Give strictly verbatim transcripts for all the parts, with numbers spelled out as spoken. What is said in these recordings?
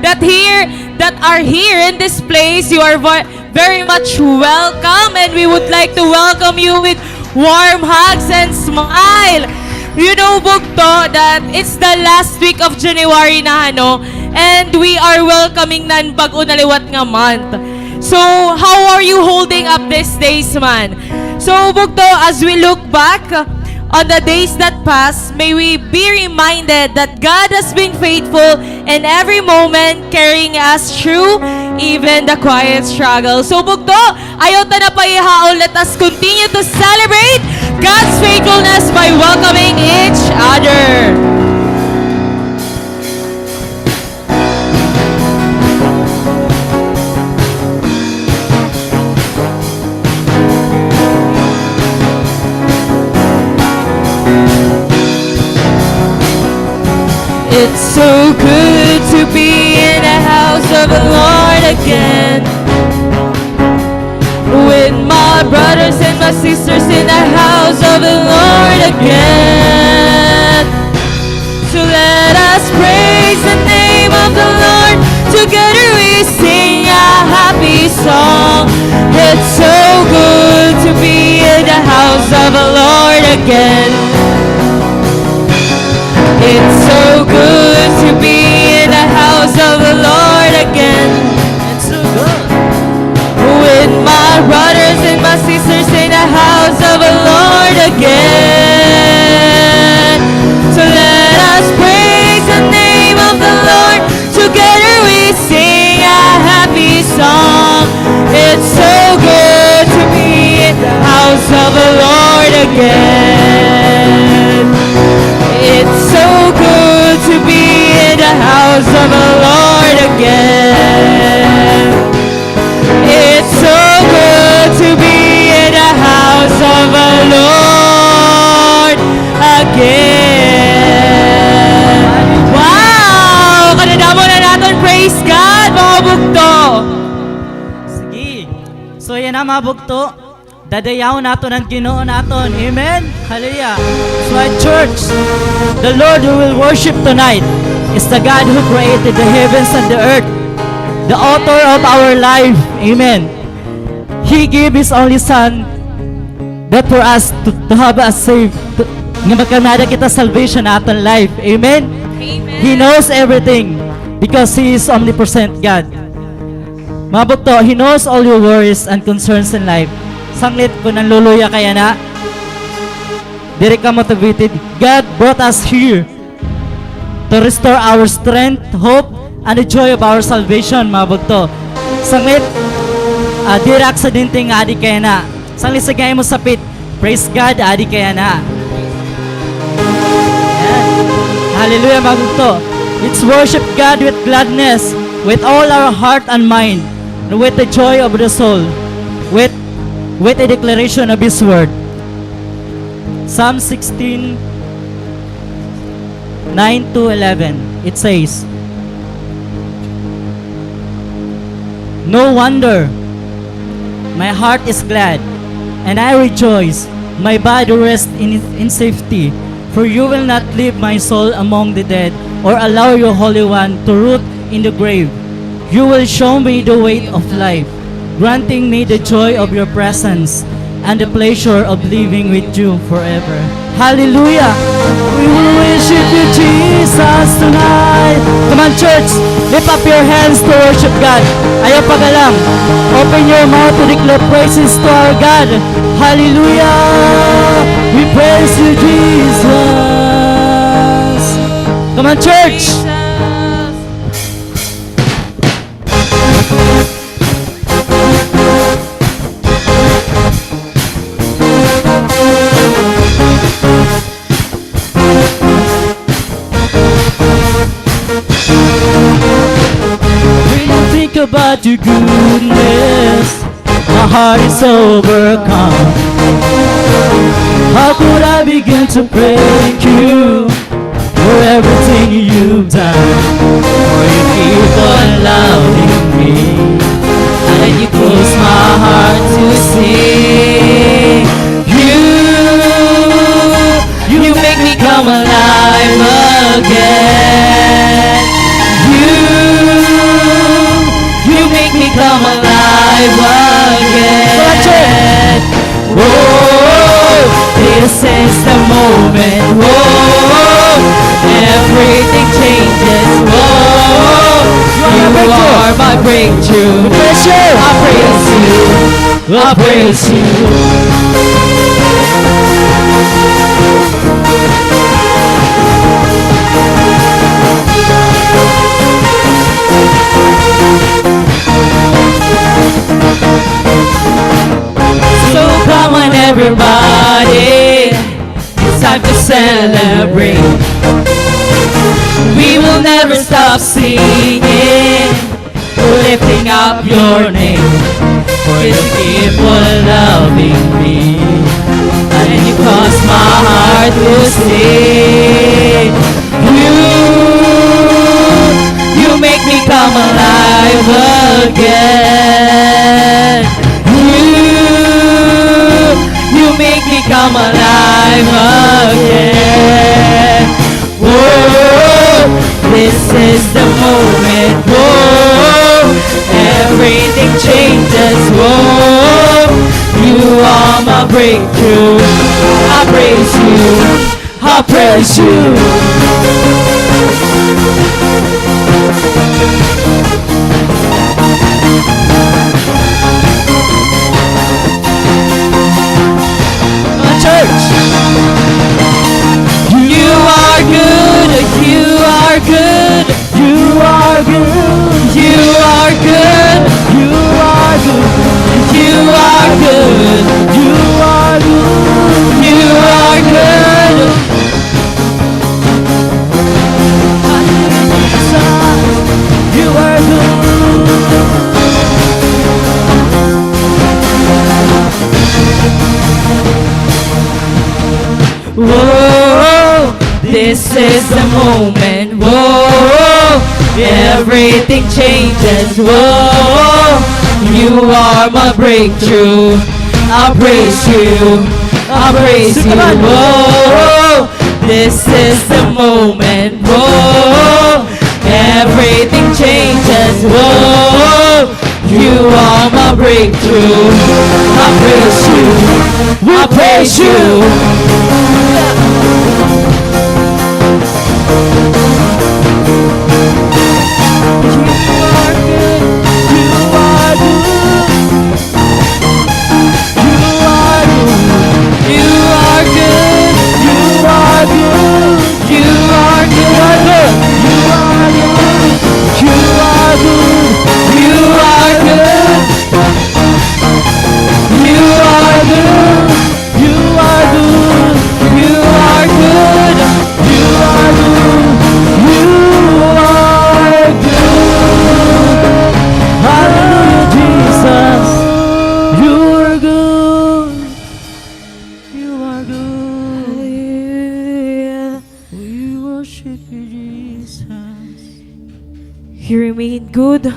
that here, that are here in this place, you are ver-, very much welcome, and we would like to welcome you with warm hugs and smile. You know, Bugto, that it's the last week of January na, ano, and we are welcoming na an bag-o na liwat nga month. So, how are you holding up these days, man? So, Bugto, as we look back on the days that passed, may we be reminded that God has been faithful in every moment, carrying us through even the quiet struggle. So, Bugto, ayaw ta na paihaon. Let us continue to celebrate God's faithfulness by welcoming each other. It's so good to be in the house of the Lord again. With my brothers and my sisters in the house of the Lord again. So let us praise the name of the Lord. Together we sing a happy song. It's so good to be in the house of the Lord again. It's so good to be in the house of the Lord again. It's so good. With my brothers and my sisters in the house of the Lord again. So let us praise the name of the Lord. Together we sing a happy song. It's so good to be in the house of the Lord again. It's so good to be in the house of the Lord again. It's so good to be in the house of the Lord again. Wow! Kadadamo na naton, praise God, mga bugto. Sige. So, yana, mga bugto. Dadayawon naton an Ginoo naton. Amen? Hallelujah. That's why, church, the Lord who will worship tonight is the God who created the heavens and the earth, the author of our life. Amen. He gave His only Son that for us to, to have a save, to, nga magkaada kita salvation ha aton life. Amen? Amen. He knows everything because He is omnipresent God. Mga bugto, He knows all your worries and concerns in life. Sanglit, kon nanluluya ka yana, diri ka motivated. God brought us here to restore our strength, hope, and the joy of our salvation, mga bugto. Sanglit, ah, diri aksidente nga adi ka yana. Sanglit, sige ha imo sapit, praise God, adi ka yana. Ayan. Hallelujah, mga bugto. Let's worship God with gladness, with all our heart and mind, and with the joy of the soul, with, with a declaration of His word. Psalm sixteen, nine to eleven, it says, "No wonder my heart is glad, and I rejoice. My body rests in, in safety, for you will not leave my soul among the dead or allow your Holy One to rot in the grave. You will show me the way of life, granting me the joy of your presence and the pleasure of living with you forever." Hallelujah! We will worship you, Jesus, tonight. Come on, church, lift up your hands to worship God. Ayaw pag-alang. Open your mouth to declare praises to our God. Hallelujah! We praise you, Jesus. Come on, church. When I think about your goodness, my heart is overcome. How could I begin to praise you for everything you've done? For you keep on loving me, and you cause my heart to sing. You, you make me come alive again. You, Again. Whoa, this is the moment. Whoa, everything changes. Whoa, you are my breakthrough. I praise you. I praise you. So come on, everybody, it's time to celebrate. We will never stop singing, lifting up your name. For you keep on loving me, and you cause my heart to sing. You, you make me come alive again. You, you make me come alive again. Whoa, this is the moment. Whoa, everything changes. Whoa, you are my breakthrough. I praise you. I praise you. My church. You are good, you are good, you are good, you are good, you are good, you are good, you are good, you are good. You are good. Whoa, this is the moment. Whoa, everything changes. Whoa, you are my breakthrough. I praise you. I praise you. Whoa, this is the moment. Whoa, everything changes. Whoa, you are my breakthrough. I praise you. I praise you. You are good. You are good. You are good. You are good. You are good. You are good. You are good. You are good. You are good. You are good. You are good. You are good. You are good. You are good. Hallelujah, Jesus. You are good. You are good. Hallelujah. We worship you, Jesus. He remained good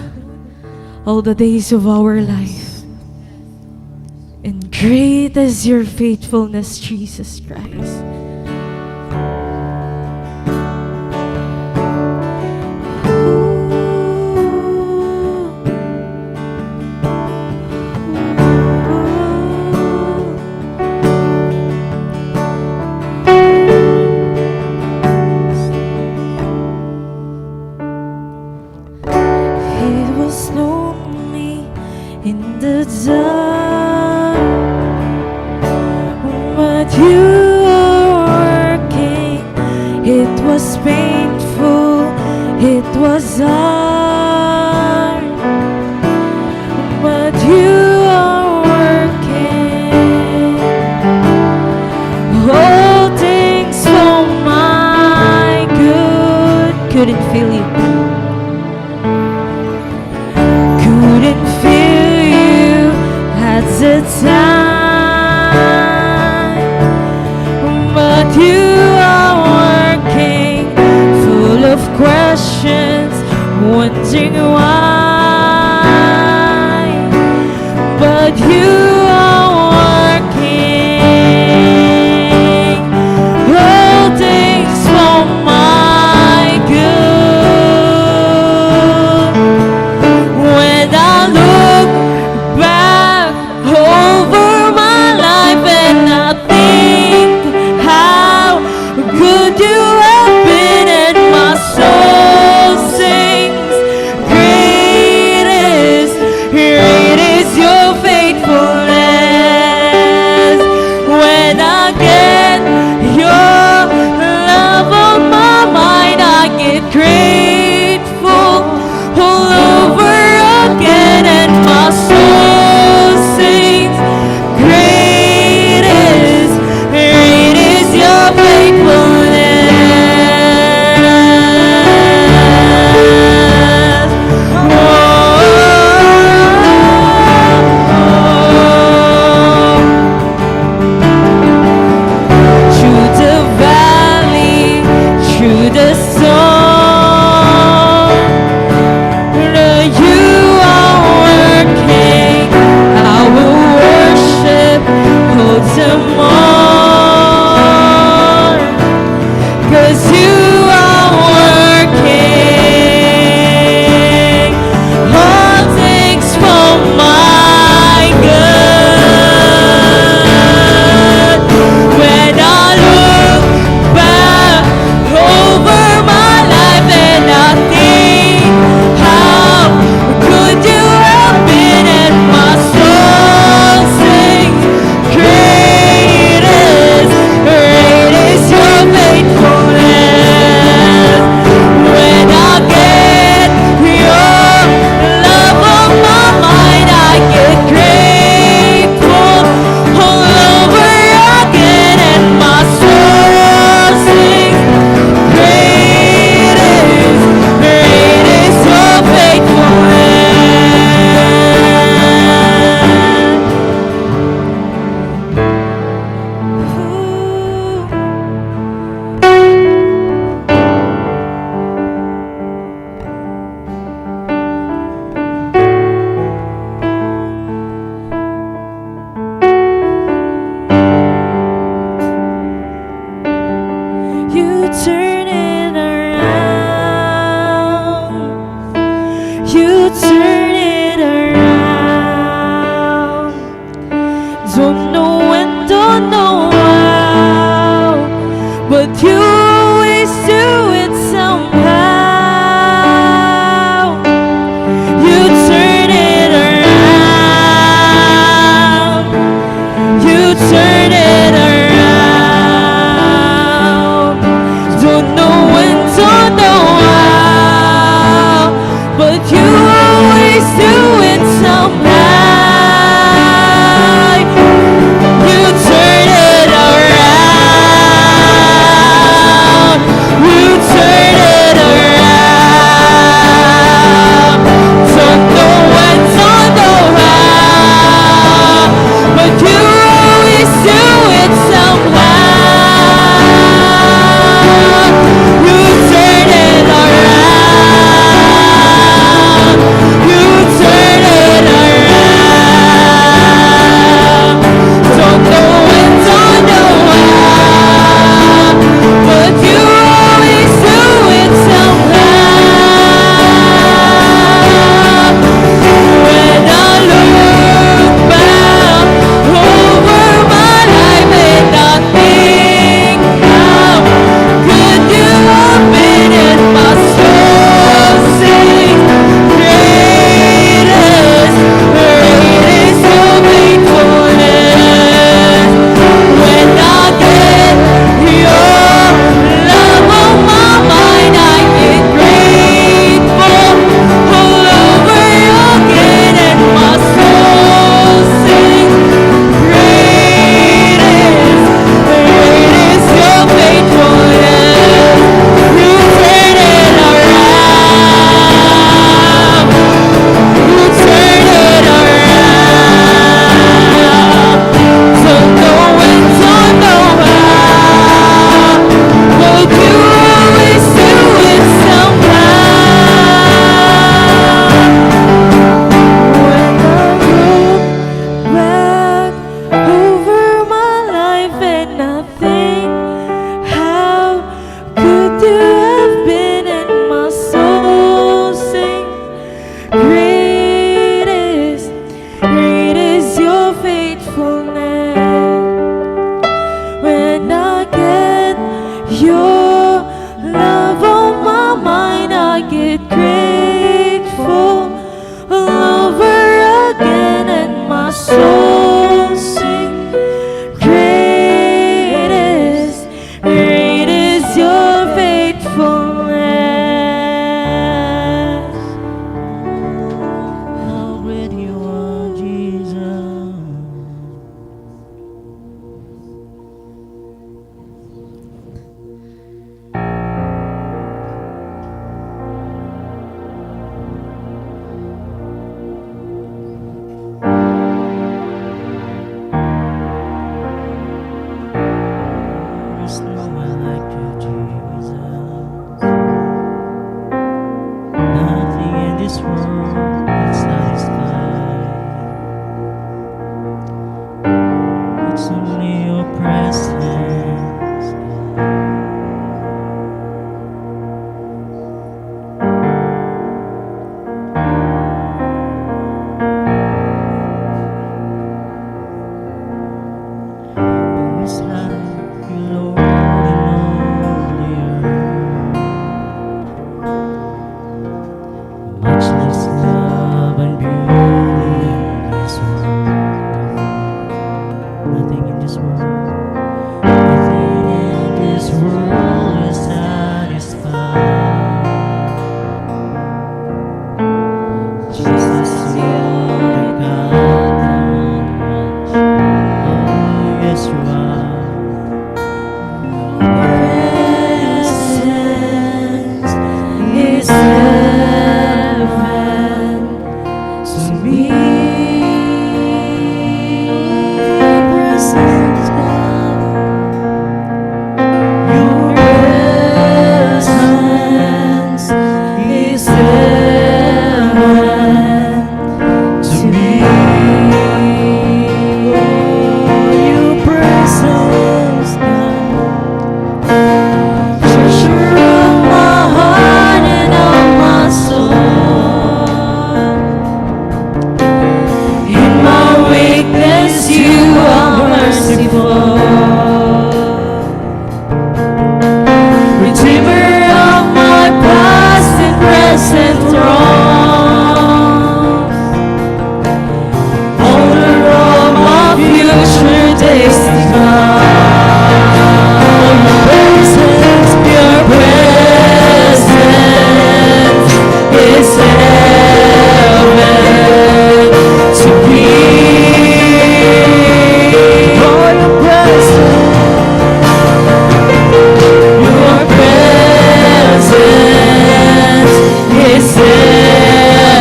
all the days of our life. And great is your faithfulness, Jesus Christ. It was lonely in the dark, but you are working. It was painful, it was hard, but you are working all things for my good. Couldn't feel it. Couldn't feel you at the time, but you are working, full of questions, wondering why. But you are working all things for my good. When I look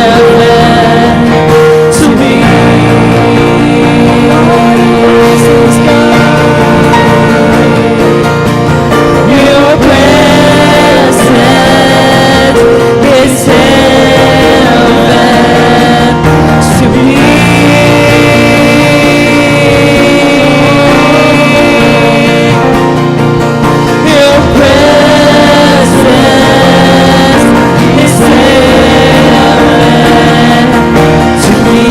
heaven to me. Your presence is heaven to me. Your presence is heaven to me.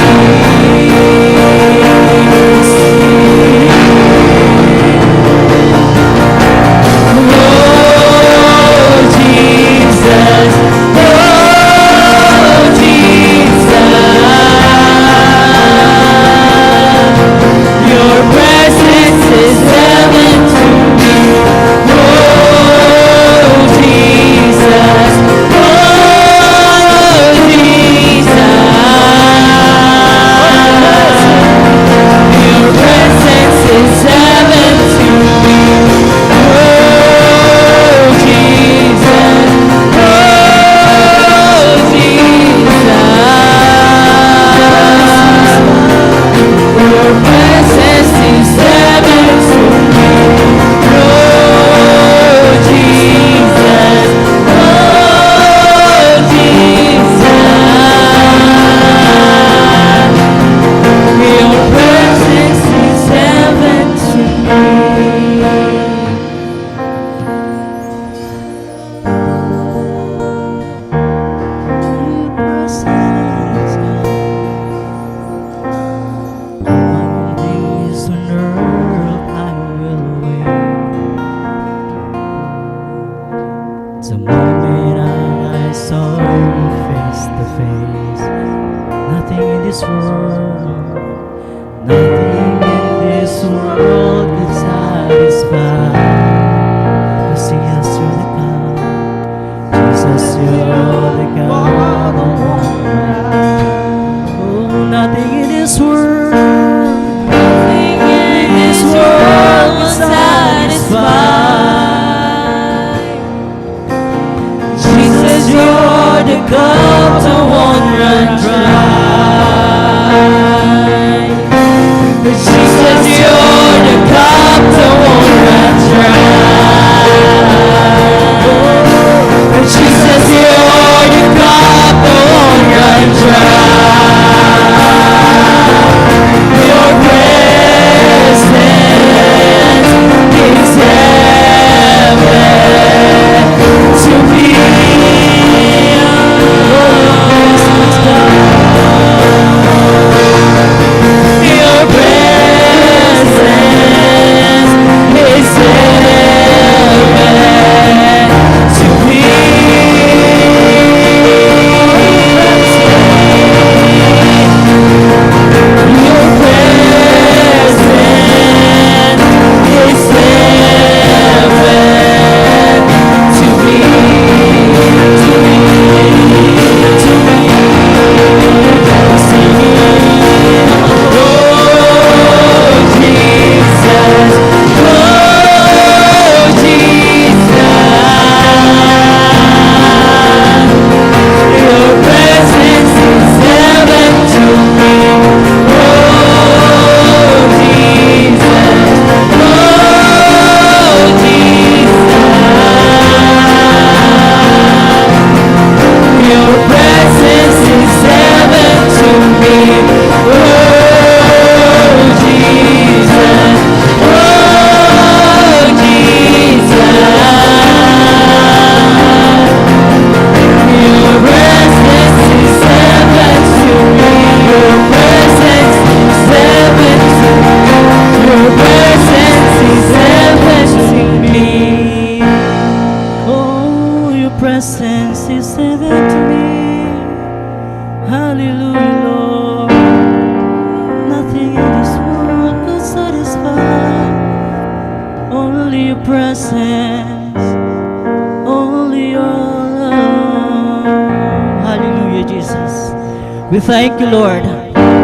Oh, Jesus, oh, Jesus. Your presence is heaven to me. Oh, Jesus. Oh, Jesus. Your presence is heaven to me. Oh, Jesus. Oh, Jesus. Your presence is heaven to me. Oh, Jesus. Oh, Jesus. Your presence is heaven to me. Nothing in this world I will win. The moment I saw you face to face, nothing in this world, nothing in this world could satisfy. 'Cause yes, you're the God. Jesus, you're the God of all. Oh, nothing in this world, nothing in this world will satisfy. Jesus, you're the cup that won't run dry. Jesus, you're the cup that won't run dry. Jesus, you're the cup that won't run dry. Your presence is heaven to me. Your presence is heaven to me. Your presence is heaven to me, to me, to me. Singing, oh, Jesus, oh, Jesus. Your presence is heaven to me. Oh, Jesus. Oh, Jesus. Your presence is heaven to me. Oh, Jesus. Oh, Jesus. Your presence is heaven to me. Your presence is heaven to me. Your presence is heaven to me. Oh, your presence is heaven to me. Hallelujah, Lord. Nothing in this world could satisfy. Only your presence, only your love. Hallelujah, Jesus. We thank you, Lord,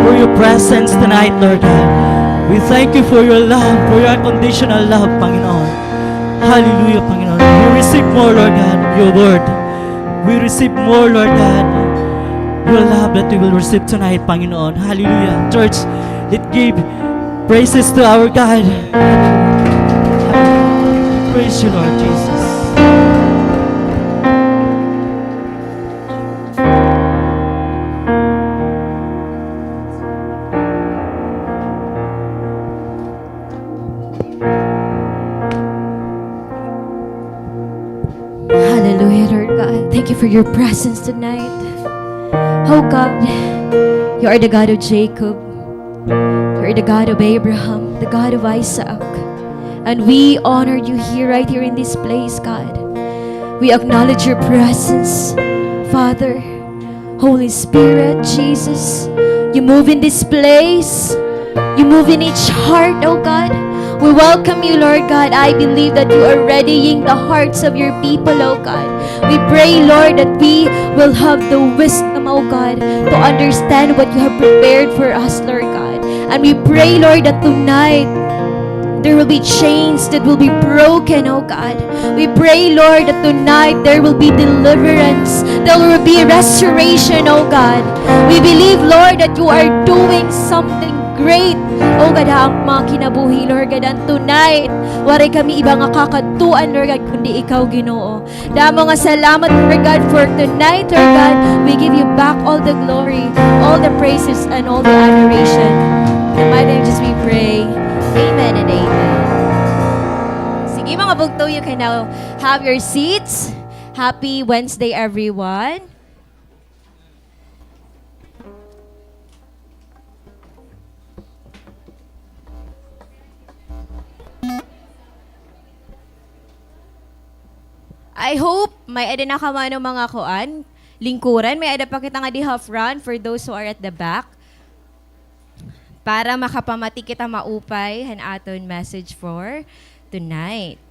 for your presence tonight, Lord God. We thank you for your love, for your unconditional love, Panginoon. Hallelujah, Panginoon. We receive more, Lord God, your word. We receive more, Lord God, that we will receive tonight, Panginoon. Hallelujah. Church, let's give praises to our God. Praise you, Lord Jesus. Hallelujah, Lord God. Thank you for your presence tonight. Oh God, you are the God of Jacob. You are the God of Abraham, the God of Isaac. And we honor you here, right here in this place, God. We acknowledge your presence, Father. Holy Spirit, Jesus, you move in this place. You move in each heart, oh God. We welcome you, Lord God. I believe that you are readying the hearts of your people, oh God. We pray, Lord, that we will have the wisdom, oh God, to understand what you have prepared for us, Lord God. And we pray, Lord, that tonight there will be chains that will be broken, oh God. We pray, Lord, that tonight there will be deliverance. There will be restoration, oh God. We believe, Lord, that you are doing something great, oh God, ha amon mga kinabuhi, Lord God. And tonight, waray kami iba nga kakadtuan, Lord God, kundi ikaw, Ginoo. Damo nga salamat, Lord God, for tonight, Lord God. We give you back all the glory, all the praises, and all the adoration. In the mighty name of Jesus we pray. Amen and amen. Sige, mga bugto, you can now have your seats. Happy Wednesday, everyone. I hope may-ada na kamo ano mga kuan, lingkuran, may-ada pa kita nga di ha front for those who are at the back. Para makapamati kita maupay han aton message for tonight.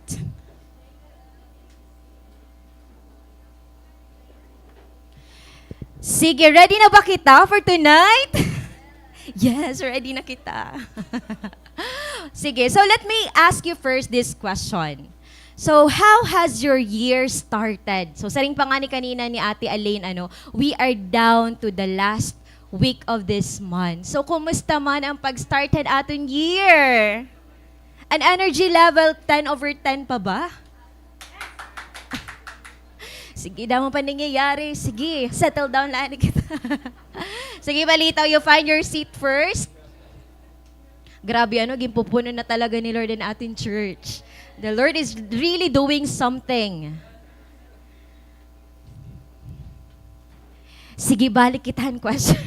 Sige, ready na ba kita for tonight? Yes, ready na kita. Sige, so let me ask you first this question. So, how has your year started? So, siring pa ngani kanina ni Ate Elaine, ano, we are down to the last week of this month. So, kumusta man an pag-start han aton year? An energy level, ten over ten pa ba? Sige, damo pa nangyayari. Sige, settle down la anay kita. Sige, Balitaw, you find your seat first. Grabe, ano, ginpupuno na talaga ni Lord an aton church. The Lord is really doing something. Sige, balik kita han question.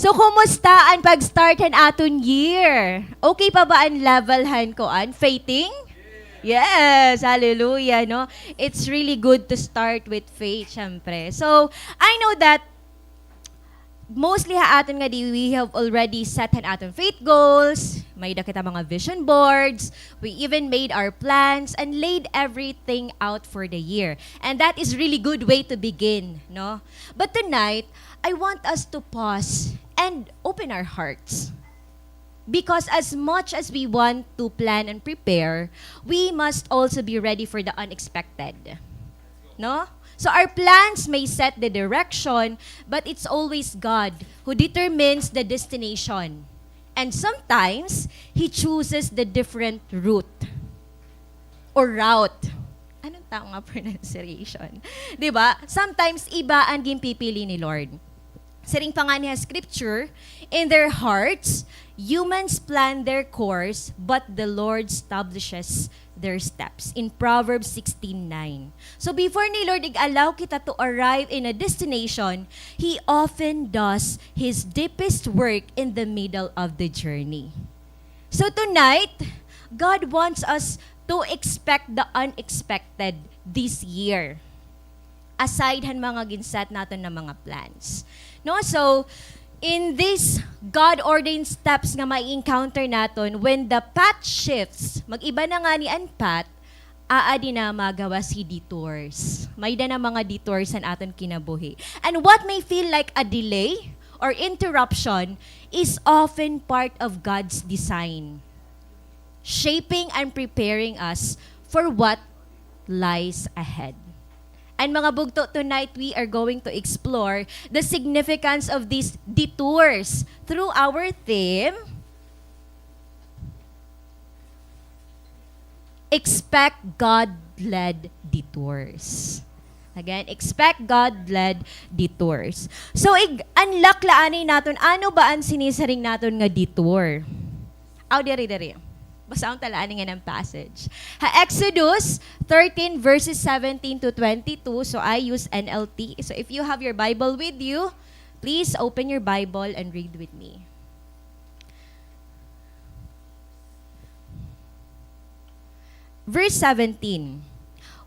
So, kumusta an pag-start han aton year? Okay pa ba an level han kuan? Faithing? Yes, hallelujah, no? It's really good to start with faith, syempre. So, I know that mostly ha aton ngadi, we have already set han aton faith goals, may-ada kita mga vision boards, we even made our plans and laid everything out for the year. And that is really good way to begin, no? But tonight, I want us to pause and open our hearts. Because as much as we want to plan and prepare, we must also be ready for the unexpected. No? So our plans may set the direction, but it's always God who determines the destination. And sometimes, He chooses the different route or route. Anong tama nga pronunciation? Di ba? Sometimes, iba an ginpipili ni Lord. Siring pa ngani ha scripture, "In their hearts, humans plan their course, but the Lord establishes their steps." In Proverbs sixteen nine. So before ni Lord ig-allow kita to arrive in a destination, He often does His deepest work in the middle of the journey. So tonight, God wants us to expect the unexpected this year. Aside han mga gin-set naton na mga plans. No? So, in this God-ordained steps nga mai-encounter naton, when the path shifts, mag-iba na ngani an path, aadi na magawas hi detours. May-ada na mga detours han aton kinabuhi. And what may feel like a delay or interruption is often part of God's design, shaping and preparing us for what lies ahead. And mga bugto, tonight we are going to explore the significance of these detours through our theme, Expect God-led detours. Again, expect God-led detours. So, ig-unlock la anay naton, ano ba an sinisiring naton nga detour? Aw, diri, diri. Basahon ta la anay nga nga passage. Ha Exodus thirteen verses seventeen to twenty-two. So, I use N L T. So, if you have your Bible with you, please open your Bible and read with me. Verse seventeen.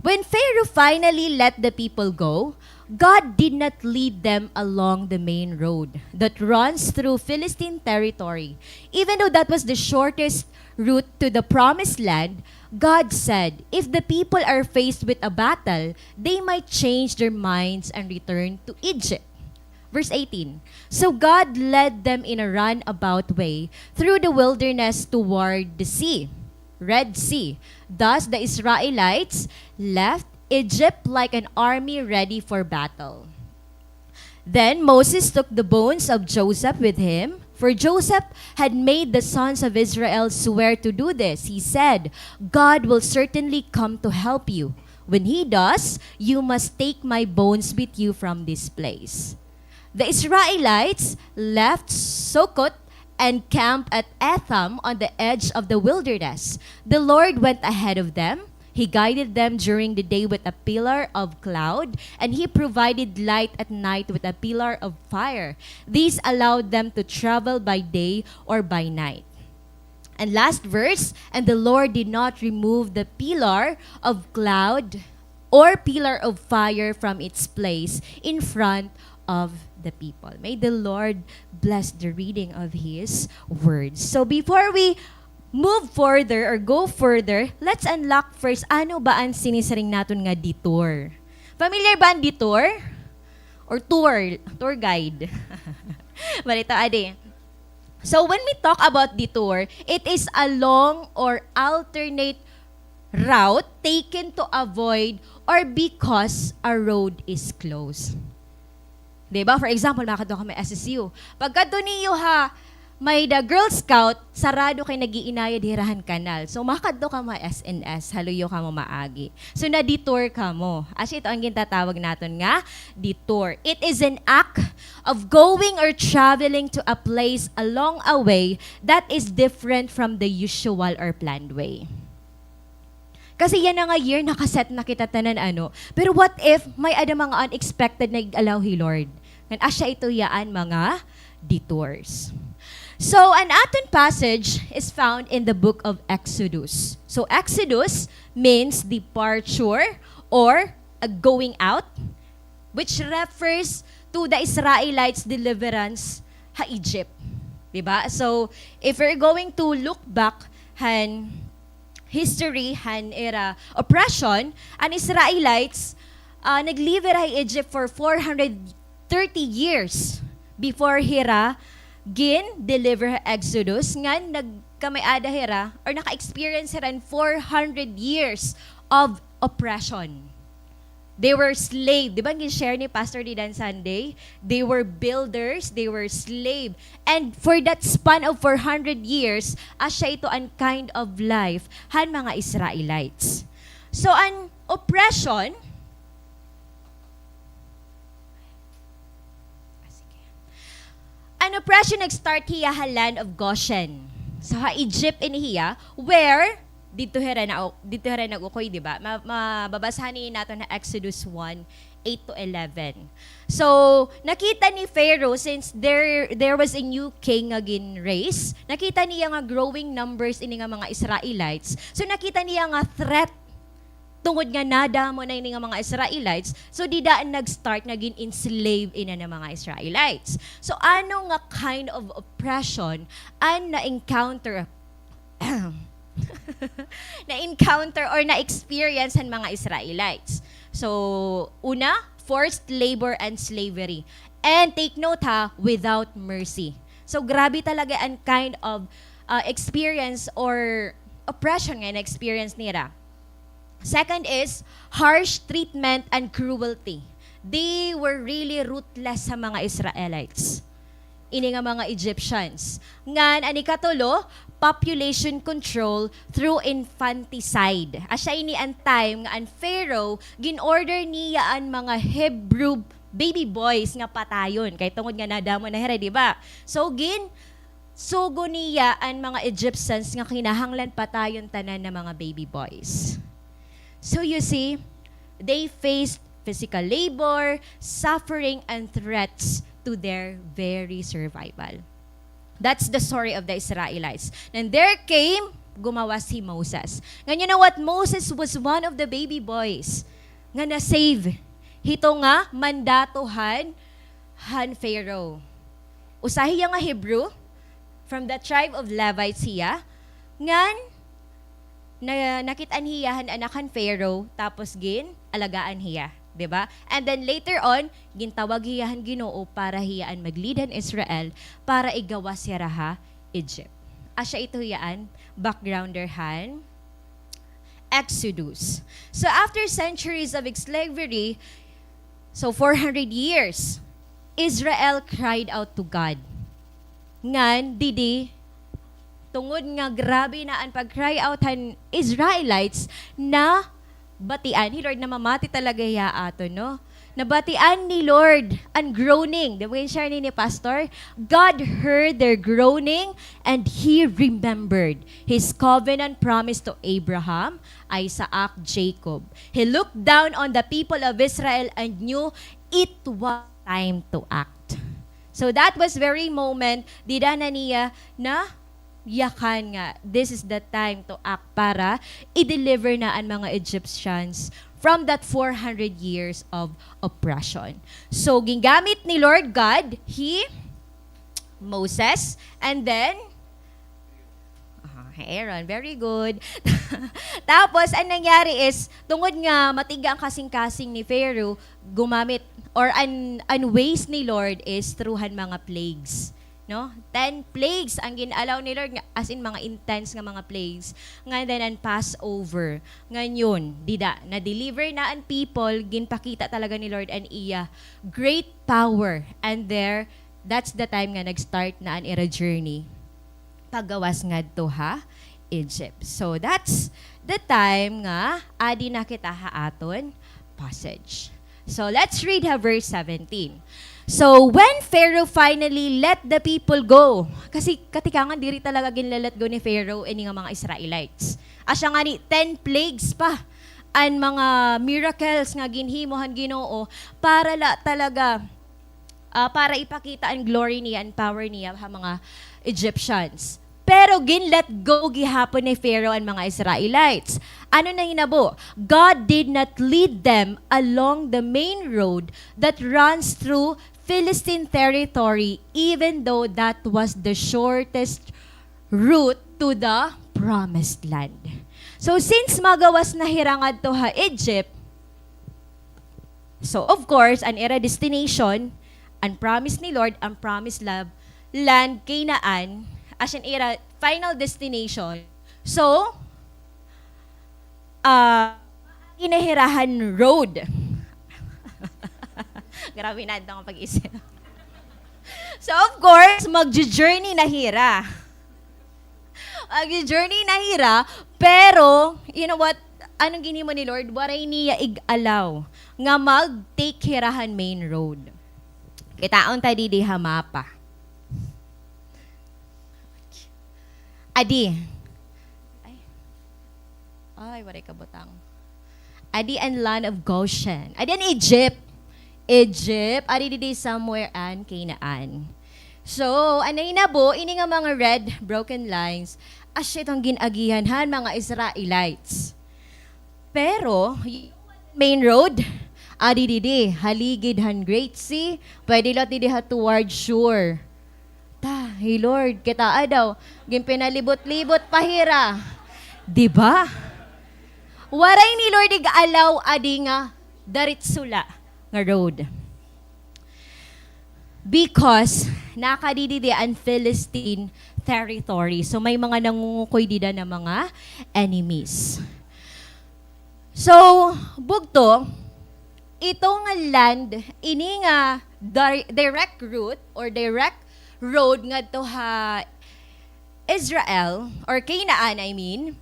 When Pharaoh finally let the people go, God did not lead them along the main road that runs through Philistine territory. Even though that was the shortest route to the promised land, God said, if the people are faced with a battle, they might change their minds and return to Egypt. Verse eighteen. So God led them in a roundabout way through the wilderness toward the sea, Red Sea. Thus the Israelites left Egypt like an army ready for battle. Then Moses took the bones of Joseph with him, for Joseph had made the sons of Israel swear to do this. He said, God will certainly come to help you. When he does, you must take my bones with you from this place. The Israelites left Succoth and camped at Etham on the edge of the wilderness. The Lord went ahead of them. He guided them during the day with a pillar of cloud, and he provided light at night with a pillar of fire. This allowed them to travel by day or by night. And last verse, and the Lord did not remove the pillar of cloud or pillar of fire from its place in front of the people. May the Lord bless the reading of His word. So before we move further or go further, let's unlock first, ano ba an sinisiring naton nga detour? Familiar ba an detour? Or tour, tour guide? Balita, adi. So when we talk about detour, it is a long or alternate route taken to avoid or because a road is closed. Di ba? For example, makadto kamo S S U. Pagkadto niyo ha, may-ada Girl Scout, sarado kay nag-iinayad hira han kanal. So, makadto kamo S N S, haluyo kamo maagi. So, na-detour kamo. Asya ito an gintatawag naton nga detour. It is an act of going or traveling to a place along a way that is different from the usual or planned way. Kasi yana nga year, naka-set na kita tanan, ano. Pero what if may-ada mga unexpected na ig-allow hi Lord? Ngan asya ito hiya an mga detours. So, an aton passage is found in the book of Exodus. So, Exodus means departure or a going out, which refers to the Israelites' deliverance ha Egypt. Di ba? So, if we're going to look back han history han ira oppression, an Israelites, ah, nag-live hira ha Egypt for four hundred thirty years before hira gin-deliver ha Exodus, ngan nagkamay-ada hira or naka-experience hira hin four hundred years of oppression. They were slave. Di ba, gin-share ni Pastor Didan Sunday? They were builders, they were slave. And for that span of four hundred years, asya ito an kind of life han mga Israelites. So, an oppression, ah, sige. An oppression nag-start hiya ha land of Goshen. So, ha Egypt ini hiya, where didto hira na, didto hira nag-ukoy, di ba? Ma-, mababashan ini naton ha Exodus one, eight to eleven. So, nakita ni Pharaoh, since there, there was a new king nga gin-raise, nakita niya nga growing numbers ini nga mga Israelites. So, nakita niya nga threat tungod nga nadamo na ini nga mga Israelites. So, dida nag-start nga gin-enslave ini nga mga Israelites. So, ano nga kind of oppression an na-encounter na-encounter or na-experience han mga Israelites? So, una, forced labor and slavery. And take note ha, without mercy. So, grabe talaga an kind of, ah, experience or oppression nga na-experience nira. Second is harsh treatment and cruelty. They were really ruthless sa mga Israelites. Ini nga mga Egyptians. Ngan, an ikatulo, population control through infanticide. Asya ini an time nga an Pharaoh, gin-order niya an mga Hebrew baby boys nga patayon. Kay tungod nga nadamo na hira, di ba? So, gin-, sugo niya an mga Egyptians nga kinahanglan patayon tanan nga mga baby boys. So, you see, they faced physical labor, suffering, and threats to their very survival. That's the story of the Israelites. And there came, gumawas hi Moses. Ngan, you know what? Moses was one of the baby boys nga na-save hito nga mandato han, han Pharaoh. Usa hiya nga Hebrew, from the tribe of Levites hiya, ngan na, nakit-an hiya han anak han Pharaoh, tapos gin-alagaan hiya, di ba? And then later on, gintawag hiya han Ginoo para hiya an mag-lead han Israel para igawas hira ha Egypt. Asya ito hiya an backgrounder han Exodus. So after centuries of slavery, so four hundred years, Israel cried out to God. Ngan, didi, tungod nga grabe na an pag-cry out han Israelites, nabatian hi Lord, namamati talaga hiya aton, no? Nabatian ni Lord an groaning. Di ba gin-share ni, ni Pastor? God heard their groaning and He remembered His covenant promise to Abraham, Isaac, Jacob. He looked down on the people of Israel and knew it was time to act. So that was very moment, dida na niya nayakan nga this is the time to act para i-deliver na an mga Egyptians from that four hundred years of oppression. So, gingamit ni Lord God hi Moses, and then, ah, Aaron, very good. Tapos, an nangyari is, tungod nga matig-a an kasingkasing ni Pharaoh, gumamit, or an, an ways ni Lord is through han mga plagues. No? Ten plagues an gin-allow ni Lord, nga, as in, mga intense nga mga plagues. Ngan then an Passover. Ngan yun, dida, na-deliver na an people, ginpakita talaga ni Lord an iya great power. And there, that's the time nga nag-start na an ira journey paggawas ngadto ha Egypt. So, that's the time nga adi na kita ha aton passage. So, let's read ha verse seventeen. So, when Pharaoh finally let the people go, kasi katikangan diri talaga ginle-let go ni Pharaoh ini nga mga Israelites. Asya ngani, ten plagues pa an mga miracles nga ginhimo han Ginoo para la talaga, ah, para ipakita an glory niya, an power niya ha mga Egyptians. Pero gin-let go gihapon ni Pharaoh an mga Israelites. Ano nahinabo? God did not lead them along the main road that runs through Philistine territory, even though that was the shortest route to the promised land. So, since magawas na hira ngadto ha Egypt, so, of course, an ira destination, an promise ni Lord, an promised la-, land, Canaan, asya an ira final destination. So, ah, ina hira han road. Grabe na ito nga pag-isip. So, of course, mag-journey na hira. Mag-journey na hira, pero, you know what? Anong ginhimo ni Lord? Waray niya ig-allow nga mag-take hira han main road. Kitaon ta didi ha mapa. Adi. Ay. Ay, waray kabutang. Adi an land of Goshen. Adi an Egypt. Egypt. Adi didi somewhere an Canaan. So, an nahinabo, ini nga mga red broken lines, asya iton gin-agihan han mga Israelites. Pero, main road, adi didi, ha ligid han Great Sea, pwede la didi ha toward shore. Ta, hi Lord, kitaa daw, ginpinalibot-libot pa hira. Di ba? Waray ni Lord ig-allow adi nga daritso la nga road. Because, nakadidi di an Philistine territory. So, may mga nangungukoy dida na mga enemies. So, bugto, ito nga land, ini nga di-, direct route or direct road ngadto ha Israel, or Canaan, I mean,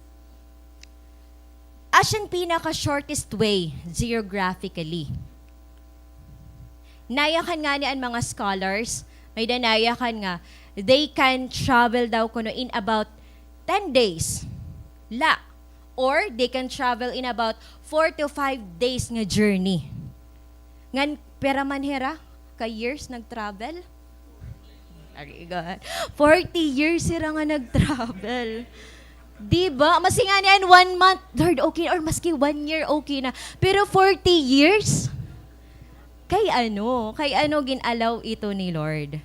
asya an pinaka-shortest way geographically. Nayakan ngani an mga scholars, may-ada nayakan nga they can travel daw kuno in about ten days la, or they can travel in about four to five days nga journey. Ngan pira man hira ka years nag-travel? Very good. Forty years hira nga nag-travel. Di ba? Maski ngani an one month, Lord, okay, or maski one year, okay na. Pero forty years? Kay ano? Kay ano gin-allow ito ni Lord?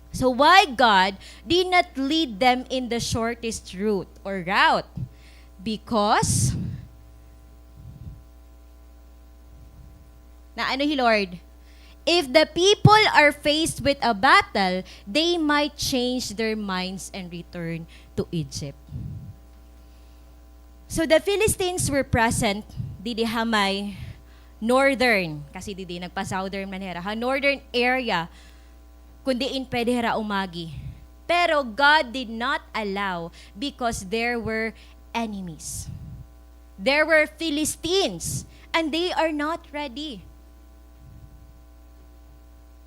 So why God did not lead them in the shortest route or route? Because, naano hi Lord? If the people are faced with a battle, they might change their minds and return to Egypt. So the Philistines were present didi ha may northern, kasi didi nagpa-southern man hira, ha northern area, kun diin pwede hira umagi. Pero God did not allow because there were enemies. There were Philistines, and they are not ready.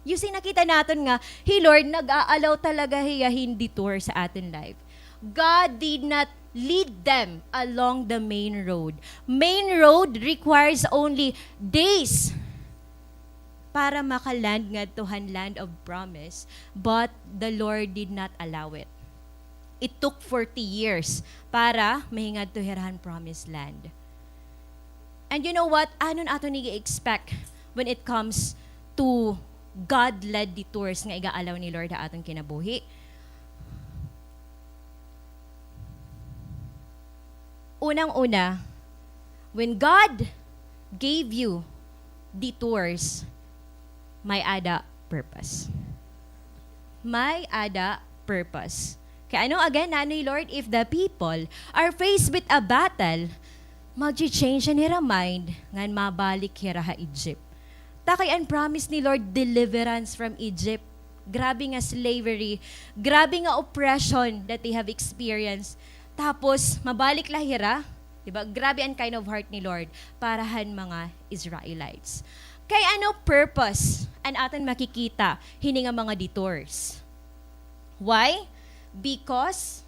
You see, nakita naton nga hi Lord nag-a-allow talaga hiya hin detour sa aton life. God did not lead them along the main road. Main road requires only days para maka-land ngadto han land of promise, but the Lord did not allow it. It took forty years para mahingadto hira han promised land. And you know what? Ano an aton ig-expect when it comes to God-led detours nga iga-allow ni Lord ha aton kinabuhi? Unang-una, when God gave you detours, may-ada purpose. May-ada purpose. Kay ano again, nano hi Lord, if the people are faced with a battle, magchi-change an hira mind ngan mabalik hira ha Egypt. Ta kay an promise ni Lord, deliverance from Egypt. Grabe nga slavery, grabe nga oppression that they have experienced. Tapos, mabalik la hira, di ba? Grabe an kind of heart ni Lord para han mga Israelites. Kay ano purpose an aton makikita hini nga mga detours? Why? Because,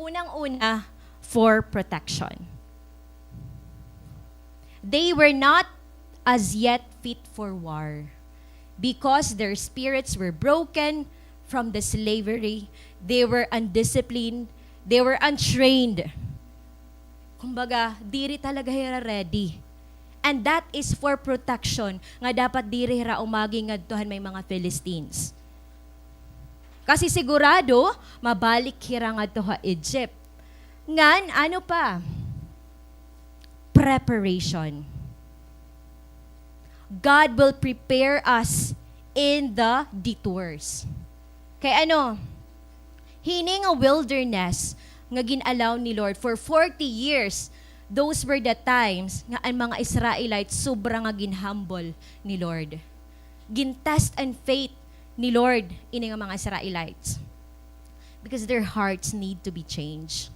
unang-una, for protection. They were not as yet fit for war because their spirits were broken from the slavery. They were undisciplined. They were untrained. Kumbaga, diri talaga hira ready. And that is for protection, nga dapat diri hira umagi ngadto han may mga Philistines. Kasi sigurado, mabalik hira ngadto ha Egypt. Ngan, ano pa? Preparation. God will prepare us in the detours. Kay ano, hini nga wilderness nga gin-allow ni Lord for forty years, those were the times nga an mga Israelites sobra nga gin-humble ni Lord. Gin-test an faith ni Lord ini nga mga Israelites. Because their hearts need to be changed.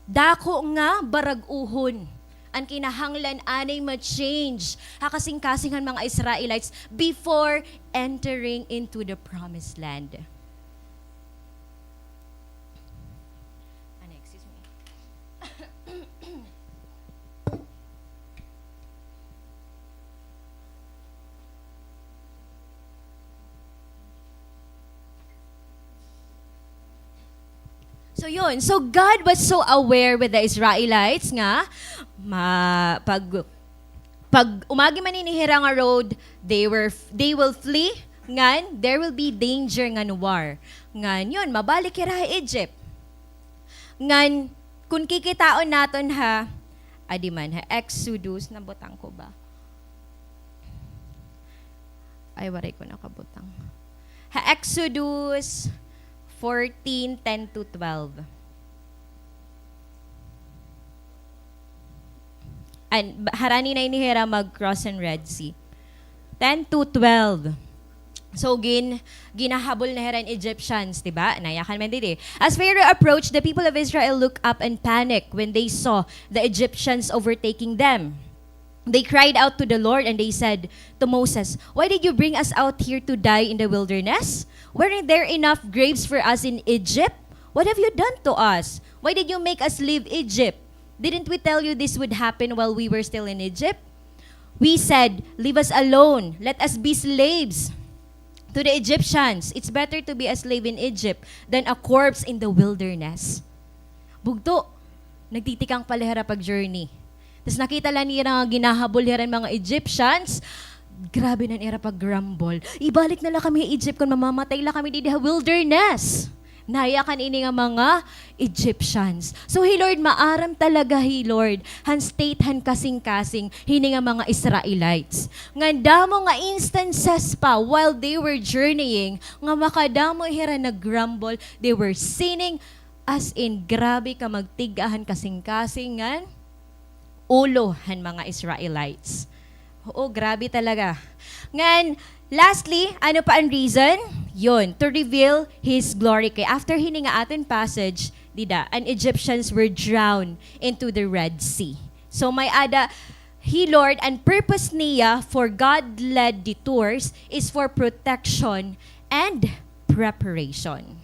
Dako nga barag-uhon an kinahanglan anay ma-change ha kasingkasing han mga Israelites before entering into the promised land. Ano, excuse me. So, yun. So, God was so aware with the Israelites nga ma-, pag, pag umagi man ini hira nga road, they were, they will flee, ngan there will be danger ngan war. Ngan, yun, mabalik hira ha Egypt. Ngan, kun kikitaon naton ha, adi man, ha Exodus, nabutang ko ba? Ay, waray ko nakabutang. Ha Exodus fourteen, ten to twelve. An, ba-, harani na ini hira mag-cross an Red Sea. Ten to twelve. So, gin-, ginahabol na hira an Egyptians, di ba? Nayakan man didi. As Pharaoh approached, the people of Israel looked up and panicked when they saw the Egyptians overtaking them. They cried out to the Lord and they said to Moses, "Why did you bring us out here to die in the wilderness? Weren't there enough graves for us in Egypt? What have you done to us? Why did you make us leave Egypt? Didn't we tell you this would happen while we were still in Egypt? We said, 'Leave us alone. Let us be slaves to the Egyptians. It's better to be a slave in Egypt than a corpse in the wilderness.'" Bugto, nagtitikang pa la hira pag-journey. Tas nakita la nira nga ginahabol hira an mga Egyptians. Grabe na an ira pag-grumble. "Ibalik na la kami ha Egypt kon mamamatay la kami didi ha wilderness." Nayakan ini nga mga Egyptians. So, hi Lord, maaram talaga hi Lord han state, han kasingkasing hini nga mga Israelites. Ngan damo nga instances pa while they were journeying, nga makadamo hira nag-grumble, they were sinning, as in, grabe ka magtig-a han kasingkasing ngan ulo han mga Israelites. Oo, grabe talaga. Ngan, lastly, ano pa an reason? Yun, to reveal His glory. Kay after hini nga aton passage, dida, an Egyptians were drowned into the Red Sea. So, may-ada, hi Lord, an purpose niya for God-led detours is for protection and preparation.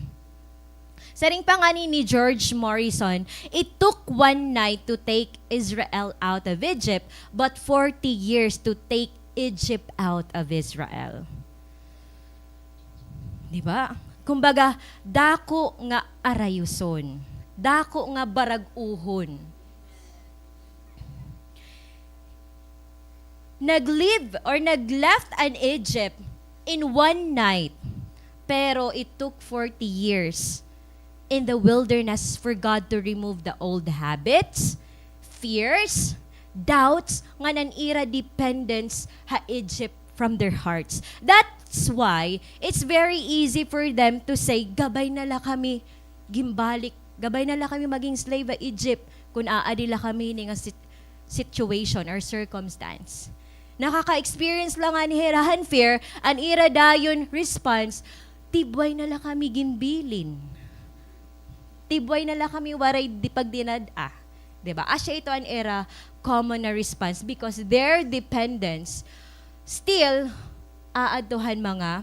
Siring pa ngani ni George Morrison, "It took one night to take Israel out of Egypt, but forty years to take Egypt out of Israel." Di ba? Kumbaga, dako nga arayuson, dako nga barag-uhon. Nag-leave or nag-left an Egypt in one night, pero it took forty years in the wilderness for God to remove the old habits, fears, doubts, ngan an ira dependence ha Egypt from their hearts. That's why it's very easy for them to say, "Gabay na la kami ginbalik, gabay na la kami maging slave ha Egypt kon aadi la kami hini nga sit-, situation or circumstance." Nakaka-experience la ngani hira han fear, an ira dayon response, "Tibway na la kami ginbilin. Tibway na la kami waray di pagdinad-a." Di ba? Asya ito an ira common na response because their dependence still aadto han mga,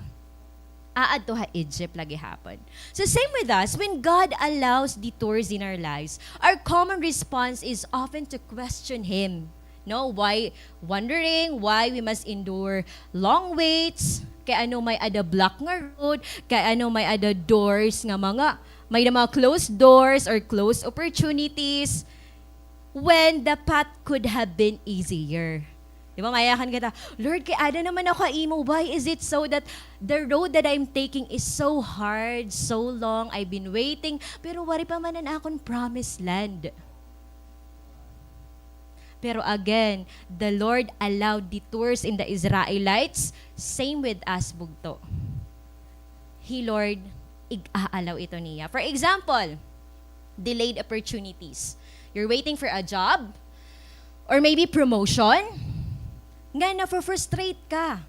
aadto ha Egypt la gihapon. So same with us, when God allows detours in our lives, our common response is often to question Him. No, why, wondering why we must endure long waits, kay ano may-ada block nga road, kay ano may-ada doors nga mga, may-ada mga closed doors or closed opportunities, when the path could have been easier. Di ba, mayakan kita, "Lord, kay ada naman ako ha imo, why is it so that the road that I'm taking is so hard, so long, I've been waiting, pero waray pa man an akon promised land?" Pero again, the Lord allowed detours in the Israelites. Same with us, bugto. Hi Lord, ig-aalaw ito niya. For example, delayed opportunities. You're waiting for a job, or maybe promotion, nga na-frustrate ka.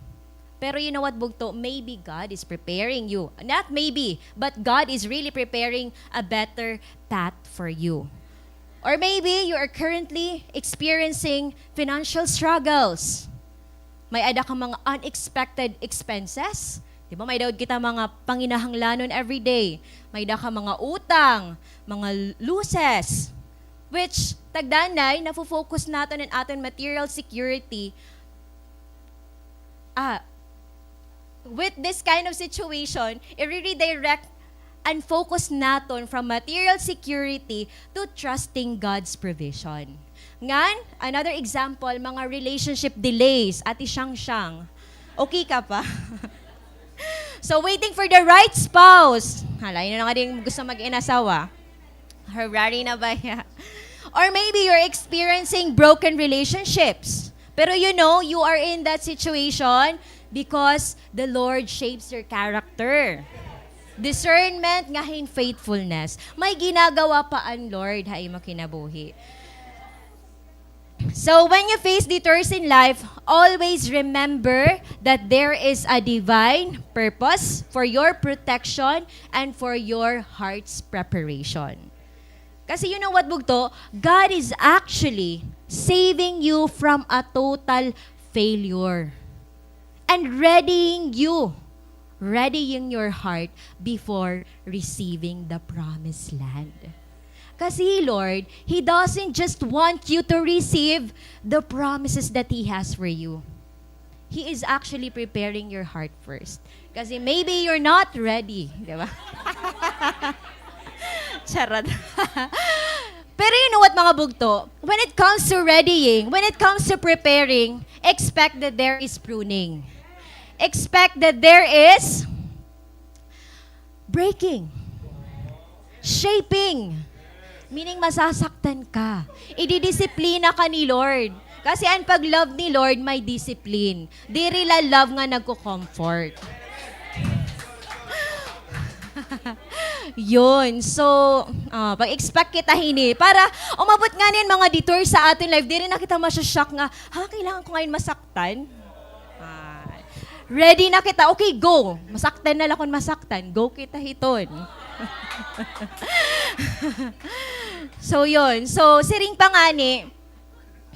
Pero you know what, bugto? Maybe God is preparing you. Not maybe, but God is really preparing a better path for you. Or maybe you are currently experiencing financial struggles. May-ada ka mga unexpected expenses. Di ba? May-ada kita mga panginahanglanon everyday. May-ada ka mga utang, mga losses. Which, tagdanay, nafo-focus naton an aton material security. Ah, with this kind of situation, i-redirect an focus naton from material security to trusting God's provision. Ngan, another example, mga relationship delays. Ate Shang Shang, okay ka pa? So, waiting for the right spouse. Hala, yun na nga din gusto mag-inasawa. Ferrari na ba ya? Or maybe you're experiencing broken relationships. Pero you know, you are in that situation because the Lord shapes your character. Discernment, nga hin faithfulness. May ginagawa pa an Lord ha imo kinabuhi. So, when you face detours in life, always remember that there is a divine purpose for your protection and for your heart's preparation. Kasi you know what, bugto? God is actually saving you from a total failure and readying you, readying your heart before receiving the promised land. Kasi, Lord, He doesn't just want you to receive the promises that He has for you. He is actually preparing your heart first. Kasi maybe you're not ready, di ba? Charot. Pero you know what, mga bugto? When it comes to readying, when it comes to preparing, expect that there is pruning. Expect that there is breaking. Shaping. Meaning, masasaktan ka. Ididisiplina ka ni Lord. Kasi an pag-love ni Lord may discipline. Diri la love nga nagko-comfort. Yun. So, ah, pag-expect kita hini. Para umabot ngani an mga detour sa aton life, diri na kita masya-shock nga, "Ha, kailangan ko ngayon masaktan?" Ah, ready na kita. Okay, go. Masaktan na la kon masaktan. Go kita hiton. So, yun. So, siring pa ngani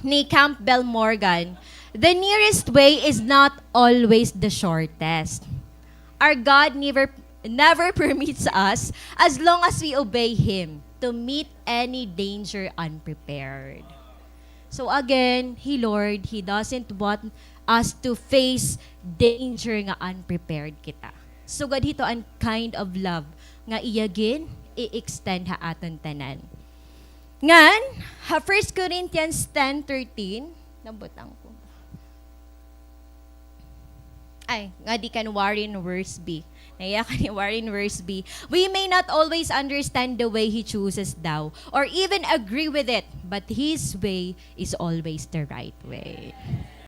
ni Campbell Morgan, "The nearest way is not always the shortest." Our God never, never permits us, as long as we obey Him, to meet any danger unprepared. So again, He, Lord, He doesn't want us to face danger nga unprepared kita. Sugad hito an kind of love nga iya gin-i-extend ha aton tanan. Ngan, ha First Corinthians ten thirteen, nabutang ko ba? Ay, nga di kan Warren Wiersbe. Naiyakan ni Warren Wiersbe. "We may not always understand the way He chooses daw, or even agree with it, but His way is always the right way."